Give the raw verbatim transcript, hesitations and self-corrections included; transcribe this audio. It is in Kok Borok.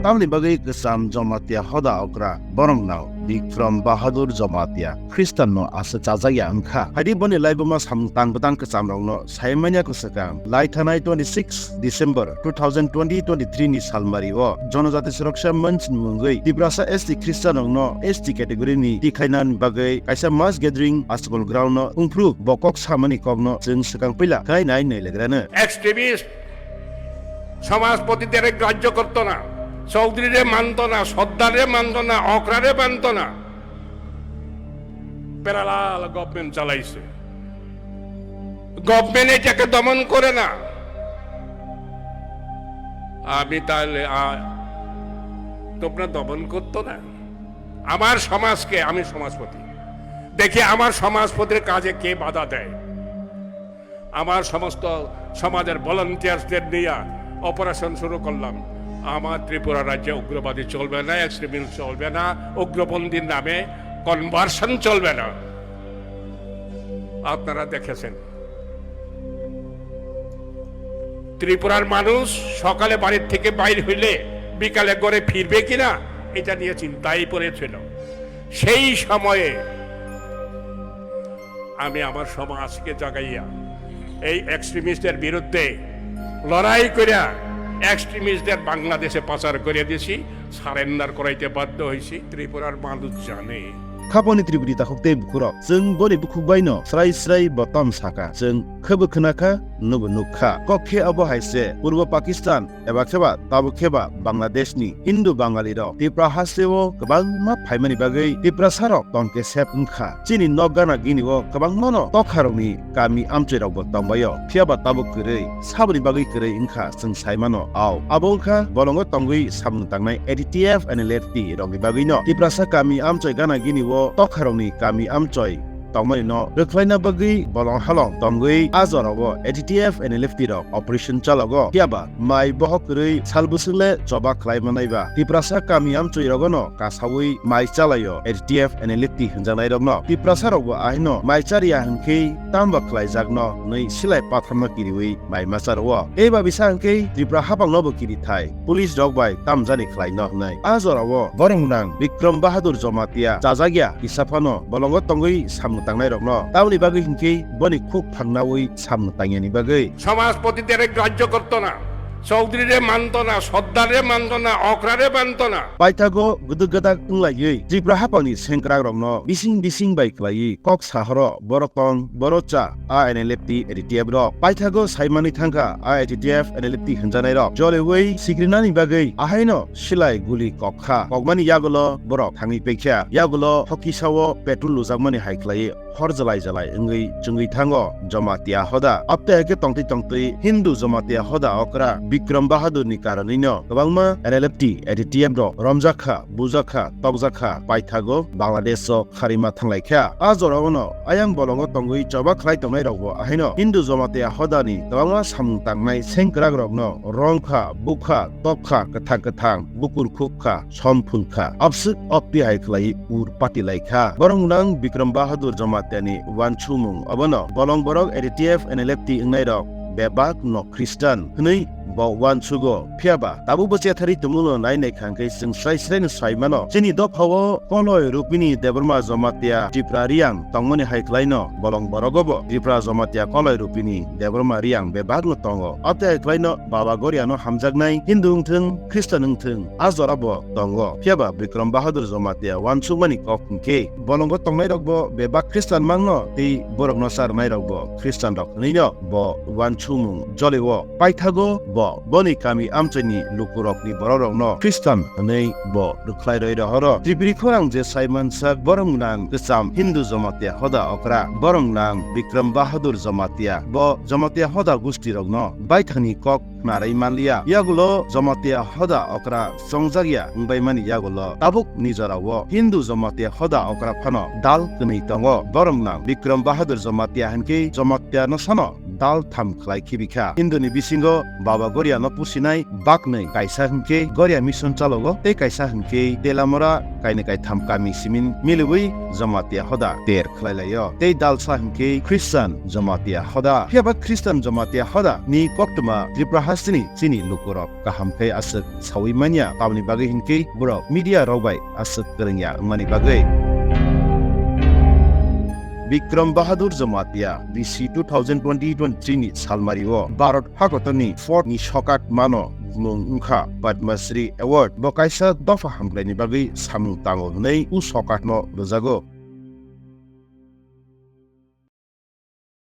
Tamoni bagwi kwcham Jamatia hoda okra borok nang Bikram Bahadur Jamatia Khristanno asa chajakya wngkha. Haidi boni laibuma samung tang bwtang kwchamrokno saimanya kwswkang lai thanai twenty six December two thousand twenty twenty three ni salmari o Jonojati Suraksha Manch ni mungwi Tiprasa S T Khristanrokno S T category ni tikhlainani bagwi kaisa mass gathering Asbol ground no wngphru bo kok samani kokno chwng swkang puila khlai nai nailegrano. Extremist সমাজপতিদের গ্রাহ্য করত না, চৌধুরীরে মানত না, সর্দাররে মানত না, অকরারে মানত না। প্যারালাল গভর্নমেন্ট চালাইছে। গভর্নমেন্ট এটাকে দমন করে না। আমি তাহলে, আ, তোমরা দমন করতো না? আমার সমাজকে, আমি সমাজপতি, দেখি আমার সমাজপতির কাজে কে বাধা দেয়। আমার সমস্ত সমাজের ভলান্টিয়ার্সদের নিয়ে অপারেশন শুরু করলাম। আমার ত্রিপুরা রাজ্যে উগ্রবাদী চলবে না, এক্সট্রিমিস্ট চলবে না, উগ্রপন্থীর নামে কনভার্সন চলবে না। আপনারা দেখেছেন, ত্রিপুরার মানুষ সকালে বাড়ির থেকে বাইর হইলে বিকালে ঘরে ফিরবে কিনা, এটা নিয়ে চিন্তায় পড়েছিল। সেই সময়ে আমি আমার সমাজকে জাগাইয়া এই এক্সট্রিমিস্টদের বিরুদ্ধে লড়াই করিয়া এক্সট্রিমিস্টদের বাংলাদেশে পাচার করে দিয়েছি, সারেন্ডার করাইতে বাধ্য হয়েছি। ত্রিপুরার মানুষ জানে। Khaponi Tripuri takhuk tei bukhurok, chwng boni bukhuk bai no srai srai bo tam saka, chwng khwbo khna kha, nubo nuk kha. Kok khe abo hai se Purbo Pakistan eba kheba tabuk kheba Bangladesh ni Hindu Bangali rok Tipra haste o kwbangma phaimani bagwi Tiprasa rok tongke sep wngkha. Chini nok gana gini o kwbangma no tokha rok ni kami amchoi rok bo tongbaio, phiya ba tabuk kwrwi saboni bagwi kwrwi wngkha chwng sai mano. Ao abo wngkha bolongo tongwi samung tangnai A T T F N L F T rok ni bagwi no Tiprasa kami amchoi gana gini o tokha rok ni kami amchoi tongmani no rwkhlaina bagwi bolong halong tongwi a jora o A T T F N L F T rok operation chalogo. Phiya ba mai bohok kwrwi sal bwswk le choba khlai manai ba Tiprasa kami amchoi rogo no kasawi mai chalaio A T T F N L F T hwnjaknai rok no. Tiprasa rok bo ahai no mai chariya hwnkhe tamo khlai jak no hwnwi silai patharno kiriwi mai ma charo. Tei ba bisa hwnkhe Tripura haphang no bo kiri thai. Police rok bai tamjani khlai no hwnwi. A jora o borok nang Bikram Bahadur Jamatia chajakya kisa phano bolongo tongwi samung tangnai rok no. Tamoni bagwi hwnkhe boni khuk phangnawi samung tangyani bagwi. সমাজপতিদের গ্রাহ্য করত না, চৌধুরীরে মানত না, সর্দাররে মানত না, অকরারে মানত না। Paithago gwdwk gwdak wnglaiwi Tripura haphangni sengkrak rokno bising bising bai kwlaiwi kok sahoro borok tong, borok cha, a N L F T, A T T F rok. Paithago saimani thangkha a A T T F, N L F T hwnjanai rok. Joliwi sikrinani bagwi ahaino silai guli kok kha. Kokmani yagulo borok thangwi paikha. Yagulo hokisao petrol lujakmani hai khlaiwi hor jalai jalai wngwi chwngwi thango Jamatia hoda. Abte hai khe tongtwi tongtwi Hindu Jamatia hoda okra Bikram Bahadurni karonwino kwbangma N L F T, A T T F rok romjak kha, bujak kha, tokjak kha, paithago Bangladesh o kharima thanglai kha. A jorao no ayang bolongo tongwi choba khlai tongnai rokbo ahaino Hindu Jamatia hodani kwbangma samung tangnai sengkwrak rokno romkha, bukha, tokha, kwthang kwthang, bukur khukha, som phulkha, abswk abti hai khlai ur pati lai kha. Borok nang Bikram Bahadur Jamatia ni wansukmung, abono bolong borok A T T F, N L F T wngnai rok bebak no Khristan hwnwi bo wansugo. Phiya ba tabukbo chethari tongmungno nai nai kha hwnkhe chwng srai srai no sai mano. Chini dophao Koloi Rupini Debbarma Jamatia Tripura Riyang tongmani hai khlai no bolong borogo bo Tripura Jamatia Koloi Rupini Debbarma Riyang bebak no tongo. Abte hai khlai no Baba Goriano hamjaknai Hindu wngthwng, Khristan wngthwng, a jora bo tongo. Phiya ba Bikram Bahadur Jamatia wansukmani kok hwnkhe bolongo tongnai rok bo bebak Khristan mangno tei borokno charwnai rok bo Khristan rok hwnwi no bo wansukmung jolio. Paithago bo boni kami amchaini lukurokni bororokno Khristan hwnwi bo rwkhlai roi rohoro. Tripuri khorang je sai mansak borok nang kwcham Hindu Jamatia hoda okra borok nang Bikram Bahadur Jamatia. Bo Jamatia hoda gustirokno baithangni kok narwi manliya. Yagulo Jamatia hoda okra chongjakya wngbaimani yagulo tabuk ni jorao Hindu Jamatia hoda okra phano dal kwnwi tongo. Borok nang Bikram Bahadur Jamatia hinkhe Jamatia no sano tal tham khlai khibi kha. Hinduni bisingo Baba Goria no pusinai baknwi, kaisa hwnkhe Goria Mission chalogo tei kaisa hwnkhe Telamora, kainwi kaitham kami simin milibwi Jamatia Hoda ter khlai laio. Tei dalsa hwnkhe Christian Jamatia Hoda. Phiya ba Christian Jamatia Hoda ni koktwma Tripura hasteni chini lukurok kaham khe aswk sawi manya, tamni bagwi hwnkhe borok media rok bai aswk kwrwngya wngmani bagwi. Bikram Bahadur Jamatia, B C two thousand twenty twenty-three ni salmario Bharat hakotorni fourth ni sokat mano bumung wngkha Padma Shri Award. Bo kaisa dopha hamkraini bagwi samung tango hwnwi u sokatno rwjago.